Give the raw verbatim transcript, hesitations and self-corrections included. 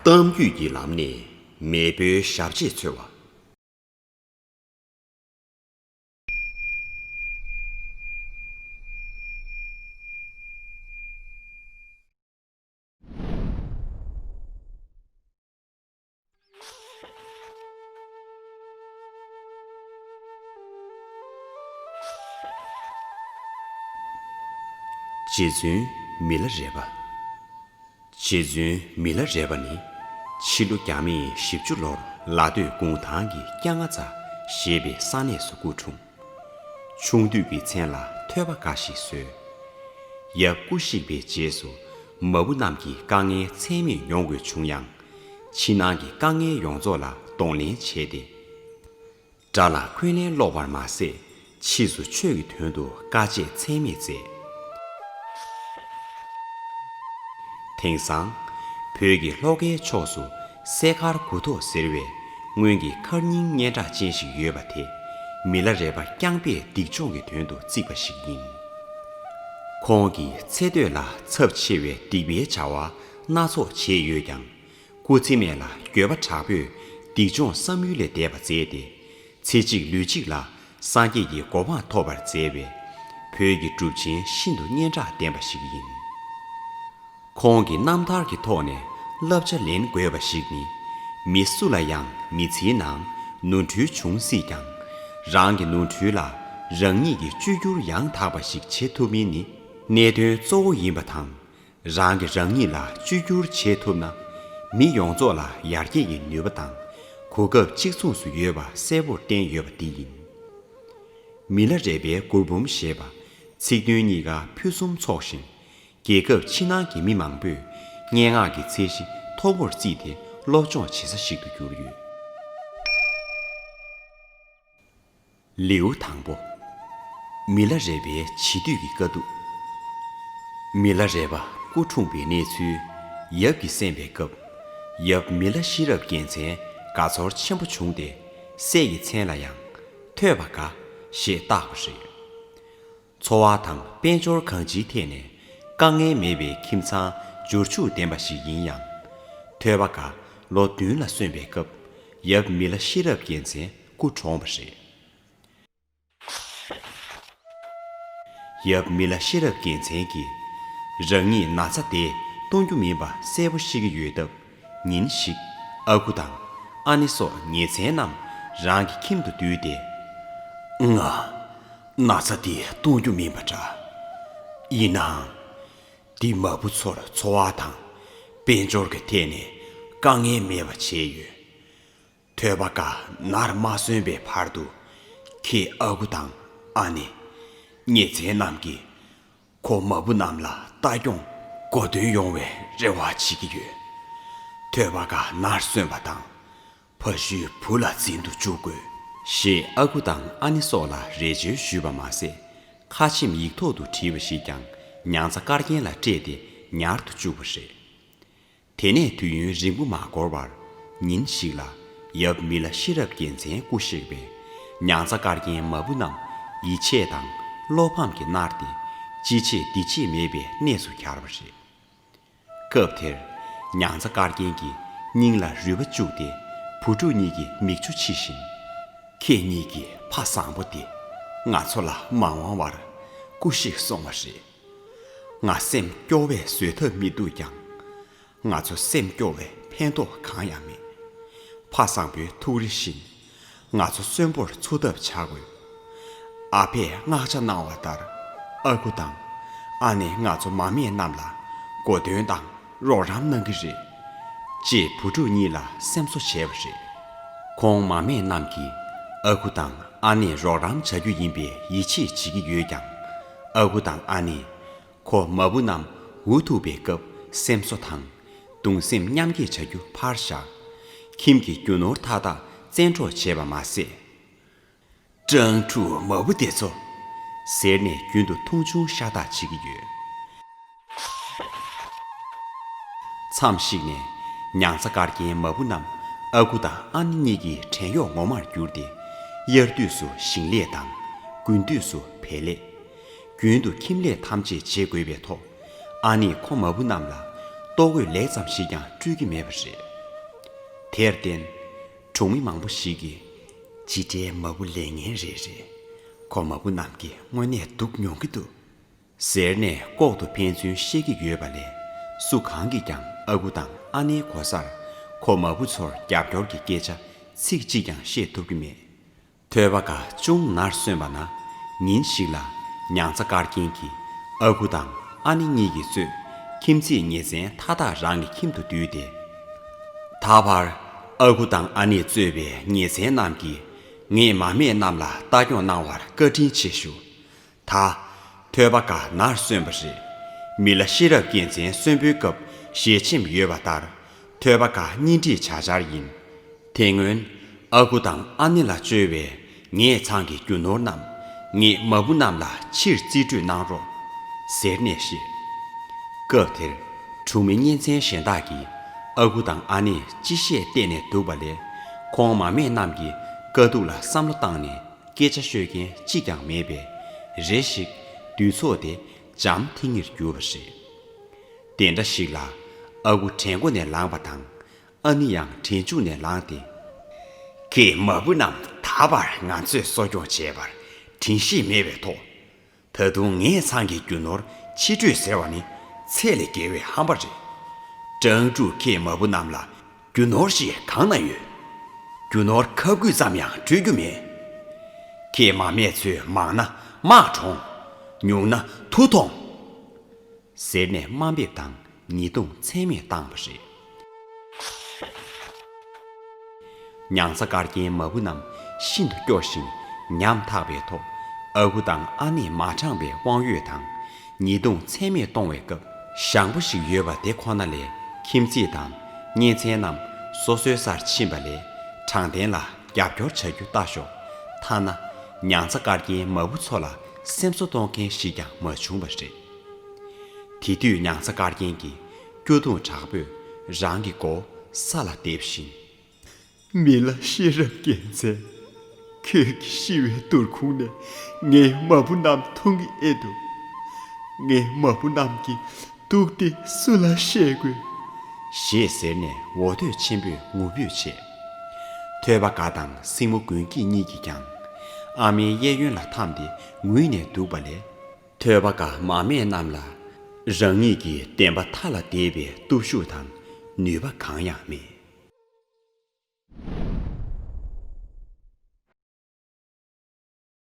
གཏམ་རྒྱུད་ཀྱི་ལམ་ནས་མེས་པོའི་ཞབས་རྗེས་འཚོལ་བ། རྗེ་བཙུན་མི་ལ་རས་པ། རྗེ་བཙུན་མི་ལ་རས་པ་ནི། ཕྱི་ལོ་བརྒྱ་མེད་བཞི་བཅུ་ལོར་ལ་སྟོད་གུང་ཐང་གི་སྐྱ་རྔ་རྩ་ཞེས་པའི་ས་གནས་སུ་སྐུ་འཁྲུངས། ཆུང་དུས་ཀྱི་མཚན་ལ་ཐོས་པ་དགའ་ཞེས་གསོལ། ཡབ་སྐུ་གཤེགས་པའི་རྗེས་སུ་མ་བུ་རྣམས་ཀྱིས་དཀའ་ངལ་ཚད་མེད་མྱོང་དགོས་བྱུང་ཡང་། ཕྱི་ནང་གི་དཀའ་ངལ་ཡོངས་རྫོགས་ལ་གདོང་ལེན་བྱས་ཏེ། དགྲ་ལ་འཁོན་ལན་སློག་པར་མ་ཟད། ཕྱིས་སུ་ཆོས་ཀྱི་དོན་དུ་དཀའ་སྤྱད་ཚད་མེད་མཛད། དེང་སང་། བོད་ཀྱི་ལྷོ་ཁའི་ཕྱོགས་སུ་སེ་མཁར་དགུ་ཐོག་ཟེར་བའི་སྔོན་གྱི་མཁར་རྙིང་སྙན་གྲགས་ཅན་ཞིག་ཡོད་པ་དེ། མི་ལ་རས་པ་རྐྱང་པས་སྡིག་སྦྱོང་གི་དོན་དུ་བརྩིགས་པ་ཞིག་ཡིན། ཁོང་གིས་ཚེ་སྟོད་ལ་ཚབས་ཆེ་བའི་སྡིག་པའི་བྱ་བ་སྣ་ཚོགས་བྱས་ཡོད་ཀྱང་། སྐུ་ཚེ་སྨད་ལ་འགྱོད་པ་དྲག་པོས་སྡིག་སྦྱོང་བསམ་ཡུལ་ལས་འདས་པ་མཛད་དེ། ཚེ་གཅིག་ལུས་གཅིག་ལ་སངས་རྒྱས་ཀྱི་གོ་འཕང་ཐོབ་པར་མཛད་པས། བོད་ཀྱི་གྲུབ་ཆེན་ཤིན་ཏུ་སྙན་གྲགས་ལྡན་པ་ཞིག་ཡིན། ཁོང་གི་རྣམ་ཐར་གྱི་ཐོག་ནས་བསླབ་བྱ་ལེན་དགོས་པ་ཞིག་ནི། མི་སུ་ལ་ཡང་མི་ཚེའི་ནང་ནོར་འཁྲུལ་འབྱུང་སྲིད་ཀྱང་། རང་གི་ནོར་འཁྲུལ་ལ་རང་ཉིད་ཀྱིས་བཅོས་བསྒྱུར་ཡང་དག་པ་ཞིག་བྱེད་ཐུབ་མིན་ནི། གནད་དོན་གཙོ་བོ་ཡིན་པ་དང་། རང་གིས་རང་ཉིད་ལ་བཅོས་བསྒྱུར་བྱེད་ཐུབ་ན། མི་ཡོངས་རྫོགས་ལ་ཡར་རྒྱས་ཀྱི་ནུས་པ་དང་། གོ་སྐབས་གཅིག་མཚུངས་སུ་ཡོད་པ་གསལ་པོར་བསྟན་ཡོད་པ་འདི་ཡིན། མི་ལ་རས་པའི་མགུར་འབུམ་ཞེས་པ། ཚིག་དོན་གཉིས་ཀ་ཕུན་སུམ་ཚོགས་ཤིང་། རྒྱལ་ཁབ་ཕྱི་ནང་གི་མི་མང་པོས་སྙན་ངག་གི་ཚད་གཞི་མཐོ་པོར་བརྩིས་ཏེ་སློབ་སྦྱོང་བྱེད་ས་ཞིག་ཏུ་གྱུར་ཡོད། ལེའུ་དང་པོ། མི་ལ་རས་པའི་བྱིས་དུས་ཀྱི་དཀའ་སྡུག་མི་ལ་རས་པ་སྐུ་འཁྲུངས་པའི་གནས་ཚུལ་ཡབ་ཀྱིས་གསན་པའི་སྐབས། ཡབ་མི་ལ་ཤེས་རབ་རྒྱལ་མཚན་དགའ་ཚོར་ཆེན་པོ་བྱུང་སྟེ། སྲས་ཀྱི་མཚན་ལ་ཡང་ཐོས་པ་དགའ་ཞེས་བཏགས་པ་རེད། འཚོ་བ་དང་དཔལ་འབྱོར་གང་ཅིའི་ཐད་ནས་དཀའ་ངལ་མེད་པའི་ཁྱིམ་ཚང་འབྱོར་ཕྱུག་ལྡན་པ་ཞིག་ཡིན་ཡང་། ཐོས་པ་དགའ་ལོ་བདུན་ལ་སོན་པའི་སྐབས། ཡབ་མི་ལ་ཤེས་རབ་རྒྱལ་མཚན་སྐུ་གྲོངས་པ་རེད། ཡབ་མི་ལ་ཤེས་རབ་རྒྱལ་མཚན་གྱིས་རང་ཉིད་ན་ཚ་དེ་གཏོང་རྒྱུ་མིན་པ་གསལ་པོ་ཤེས་ཀྱི་ཡོད་སྟབས། ཉིན་ཞིག་ཨ་ཁུ་དང་ཨ་ནེ་སོགས་ཉེ་ཚན་རྣམས་རང་གི་ཁྱིམ་དུ་བསྡུས་ཏེ། ང་ན་ཚ་འདི་གཏོང་རྒྱུ་མིན་པ་འདྲ། ཡིན་ནའང་། འདི་མ་བུ་ཚོར་འཚོ་བ་དང་དཔལ་འབྱོར་གྱི་ཐད་ནས་དཀའ་ངལ་མེད་པ་བྱས་ཡོད། ཐོས་པ་དགའ་ནར་མ་སོན་པའི་བར་དུ། ཁྱེད་ཨ་ཁུ་དང་ཨ་ནེ། ཉེ་ཚན་རྣམས་ཀྱིས་ཁོ་མ་བུ་རྣམས་ལ་ལྟ་སྐྱོང་གོ་དོན་ཡོང་བའི་རེ་བ་བྱེད་ཀྱི་ཡོད། ཐོས་པ་དགའ་ནར་སོན་པ་དང་། ཕ་ཤུལ་བུ་ལ་འཛིན་དུ་བཅུག་དགོས། ཞེས་ཨ་ཁུ་དང་ཨ་ནེ་སོགས་ལ་རེ་ཆེའི་ཞུས་པ་མ་ཟད། ཁ་ཆེམས་ཡིག་ཐོག་ཏུ་བྲིས་པ་ཞིག་ཀྱང་མྱང་ཚ་དཀར་རྒྱན་ལ་སྤྲད་དེ་ཉར་དུ་བཅུག་པ་རེད། དེ་ནས་དུས་ཡུན་རིང་པོ་མ་འགོར་བར། ཉིན་ཞིག་ལ་ཡབ་མི་ལ་ཤེས་རབ་རྒྱལ་མཚན་སྐུ་གཤེགས་པས། མྱང་ཚ་དཀར་རྒྱན་མ་བུ་རྣམས་ཡིད་ཆེས་དང་བློ་ཕམ་གྱིས་མནར་ཏེ། ཅི་བྱེད་འདི་བྱེད་མེད་པའི་གནས་སུ་གྱར་བ་རེད། སྐབས་དེར། མྱང་ཚ་དཀར་རྒྱན་གྱིས་སྙིང་ལ་རུས་པ་བཅུག་སྟེ། བུ་ཕྲུག་གཉིས་ཀྱི་མིག་ཆུ་ཕྱིས་བཞིན། ཁྱེད་གཉིས་ཀྱི་ཕ་བཟང་པོ་དེ་ང་ཚོ་ལ་མ་དབང་བར་སྐུ་གཤེགས་སོང་བ་རེད། ང་སེམས་སྐྱོ་བས་བཟོད་ཐབས་མི་འདུག་ཀྱང་། ང་ཚོ་སེམས་སྐྱོ་བས་ཕན་ཐོགས་གང་ཡང་མེད། ཕ་བཟང་པོའི་ཐུགས་རེ་བཞིན། ང་ཚོ་གསོན་པོར་འཚོ་ཐབས་བྱ་དགོས། ཨ་ཕས་མངགས་བྱ་གནང་བ་ལྟར། ཨ་ཁུ་དང་ཨ་ནེས་ང་ཚོ་མ་སྨད་རྣམས་ལ་གོ་སྟོན་དང་རོགས་རམ་གནང་གི་རེད། ཅེས་བུ་ཕྲུག་གཉིས་ལ་སེམས་གསོ་བྱས་པ་རེད། ཁོང་མ་སྨད་རྣམས་ཀྱིས་ཨ་ཁུ་དང་ཨ་ནེས་རོགས་རམ་བྱ་རྒྱུ་ཡིན་པའི་ཡིད་ཆེས་བྱེད་ཀྱི་ཡོད་ཀྱང་། ཨ་ཁུ་དང་ཨ་ནེས། ཁོ་མ་བུ་རྣམས་འུ་ཐུག་པའི་སྐབས་སེམས་གསོ་དང་། གདུང་སེམས་མཉམ་སྐྱེད་བྱ་རྒྱུ་ཕར་བཞག་ཁྱིམ་གྱི་རྒྱུ་ནོར་མཐའ་དག་བཙན་འཕྲོག་བྱས་པ་མ་ཟད། སྤྲང་ཕྲུག་མ་བུ་དེ་ཚོ། ཟེར་ནས་རྒྱུན་དུ་མཐོང་ཆུང་ཤ་སྟག་བྱེད་ཀྱི་ཡོད། མཚམས་ཤིག་ནས། མྱང་ཚ་དཀར་རྒྱན་མ་བུ་རྣམས་ཨ་ཁུ་དང་ཨ་ནེ་གཉིས་ཀྱི་བྲན་གཡོག་ངོ་མར་གྱུར་ཏེ། དབྱར་དུས་སུ་ཞིང་ལས་དང་། དགུན་དུས་སུ་བལ་ལས། རྒྱུན་དུ་ཁྱིམ་ལས་ཐམས་ཅད་བྱེད་དགོས་པའི་ཐོག་ཨ་ནེས་ཁོ་མ་བུ་རྣམས་ལ་ལྟོ་གོས་ལེགས་ཙམ་ཞིག་ཀྱང་སྤྲོད་ཀྱི་མེད་པ་རེད། དེར་བརྟེན། གྲོང་མི་མང་པོ་ཞིག་གིས། ཇི་འདྲའི་མ་བུ་ལས་ངན་རེད་རེད། ཁོ་མ་བུ་རྣམས་ཀྱིས་དངོས་གནས་སྡུག་མྱོང་གི་འདུག་ཟེར་ནས་ལྐོག་ཏུ་ཕན་ཚུན་བཤད་ཀྱི་ཡོད་པ་ལས། སུ་གང་གིས་ཀྱང་ཨ་ཁུ་དང་ཨ་ནེའི་གོ་སར་ཁོ་མ་བུ་ཚོར་རྒྱབ་སྐྱོར་གྱི་སྐད་ཆ་ཚིག་གཅིག་ཀྱང་བཤད་ཐུབ་ཀྱི་མེད། ཐོས་པ་དགའ་ཅུང་ནར་སོན་པ་ན། ཉིན་ཞིག་ལ་ཉང་ཚ་དཀར་རྒྱན་གྱིས་ཨ་ཁུ་དང་ཨ་ནེ་གཉིས་ཀྱིས་གཙོས་ཁྱིམ་མཚེས་ཉེ་ཚན་མཐའ་དག་རང་གི་ཁྱིམ་དུ་བསྡུས་ཏེ། ད་བར་ཨ་ཁུ་དང་ཨ་ནེས་གཙོས་པའི་ཉེ་ཚན་རྣམས་ཀྱིས་ངེད་མ་སྨད་རྣམས་ལ་ལྟ་སྐྱོང་གནང་བར་བཀའ་དྲིན་ཆེ་ཞུ། ད་ཐོས་པ་དགའ་ནར་སོན་པ་རེད། མི་ལ་ཤེས་རབ་རྒྱལ་མཚན་གསོན་པོའི་སྐབས་ཞལ་ཆེམས་ཡོད་པ་ལྟར། ཐོས་པ་དགའ་གཉེན་སྒྲིག་བྱ་འཆར་ཡིན། དེ་སྔོན་ཨ་ཁུ་དང་ཨ་ནེ་ལ་བཅོལ་བའི་ངེད་ཚང་གི་རྒྱུ་ནོར་རྣམས་ངེད་མ་བུ་རྣམས་ལ་ཕྱིར་རྩིས་སྤྲོད་གནང་རོགས། ཟེར་ནས་བཤད། སྐབས་དེར་གྲོང་མི་གཉེན་ཚན་གཞན་དག་གིས་ཨ་ཁུ་དང་ཨ་ནེས་ཅི་བཤད་བལྟས་ནས་འདུག་པ་ལས། ཁོང་མ་སྨད་རྣམས་ཀྱི་དཀའ་སྡུག་ལ་བསམ་བློ་བཏང་ནས་སྐད་ཆ་ཤོད་མཁན་གཅིག་ཀྱང་མེད་པས། རེ་ཞིག་འདུས་ཚོགས་དེ་འཇམ་ཐིང་ངེར་གྱུར་པ་རེད། དེ་འདྲ་ཞིག་ལ་ཨ་ཁུ་གྲལ་མགོ་ནས་ལངས་པ་དང་། ཨ་ནེ་ཡང་གྲལ་མཇུག་ནས་ལངས་ཏེ། ཁྱེད་མ་བུ་རྣམས་ད་བར་ང་ཚོས་གསོ་སྐྱོང་བྱས་པར་དྲན་ཤེས་མེད་པའི་ཐོག་ད་དུང་ངེད་ཚང་གི་རྒྱུ་ནོར་ཕྱིར་སྤྲོད་ཟེར་བ་ནི་ཚད་ལས་བརྒལ་བའི་ཧམ་པ་རེད། ཀྲང་ཀྲུག་ཁྱེད་མ་བུ་རྣམས་ལ་རྒྱུ་ནོར་ཞིག་གང་ན་ཡོད། རྒྱུ་ནོར་ཁབ་སྐུད་ཙམ་ཡང་སྤྲོད་རྒྱུ་མེད། ཁྱེད་མ་སྨད་ཚོས་མང་ན་དམག་གྲོངས། ཉུང་ན་མཐུ་ཐོངས། ཟེར་ནས་དམའ་འབེབས་དང་ཉེས་རྡུང་ཚད་མེད་བཏང་བ་རེད། ཉང་ཚ་དཀར་རྒྱན་མ་བུ་རྣམས་ཤིན་ཏུ་སྐྱོ་ཞིང་ཉམ་ཐག་པའི་ཐོག་ཨ་ཁུ་དང་ཨ་ནེས་མ་དྲངས་པའི་དབང་ཡོད་དང་ཉེས་རྡུང་ཚད་མེད་གཏོང་བའི་སྐབས། ཞང་པོ་ཞིག་ཡོད་པ་དེ་ཁོ་ན་ལས་ཁྱིམ་མཚེས་དང་གཉེན་ཚན་རྣམས་སོ་སོའི་སར་ཕྱིན་པ་ལས་དྲང་བདེན་ལ་རྒྱབ་སྐྱོར་བྱ་རྒྱུ་ལྟ་ཞོག་ཐ་ན་ཉང་ཚ་དཀར་རྒྱན་མ་བུ་ཚོ་ལ་སེམས་གསོ་གཏོང་མཁན་ཞིག་ཀྱང་མ་བྱུང་བ་རེད། དེ་དུས་ཉང་ཚ་དཀར་རྒྱན་གྱིས་སྐྱོ་གདུང་དྲག་པོས་རང་གི་མགོ་ས་ལ་འདེབས་བཞིན། མི་ལ་ཤེས་རབ་རྒྱལ་མཚན། ཁྱོད་ཀྱི་ཤི་བའི་དུར་ཁུང་ནས་ངའི་མ་བུ་རྣམས་མཐོང་གི་ཨེ་འདུག་ངའི་མ་བུ་རྣམས་ཀྱི་སྡུག་དེ་སུ་ལ་བཤད་དགོས། ཞེས་ཟེར་ནས་འོ་དོད་ཆེན་པོས་ངུ་འབོད་བྱས། ཐོས་པ་དགའ་དང་སྲིང་མོ་དགུན་སྐྱིད་གཉིས་ཀྱིས་ཀྱང་ཨ་མའི་གཡས་གཡོན་ལ་འཐམས་ཏེ་ངུས་ནས་འདུག་པ་ལས། ཐོས་པ་དགའ་མ་སྨད་རྣམས་ལ་རང་ཉིད་ཀྱི་བདེན་པ་མཐའ་ལ་དེད་པའི་སྟོབས་ཤུགས་དང་ནུས་པ་གང་ཡང་མེད།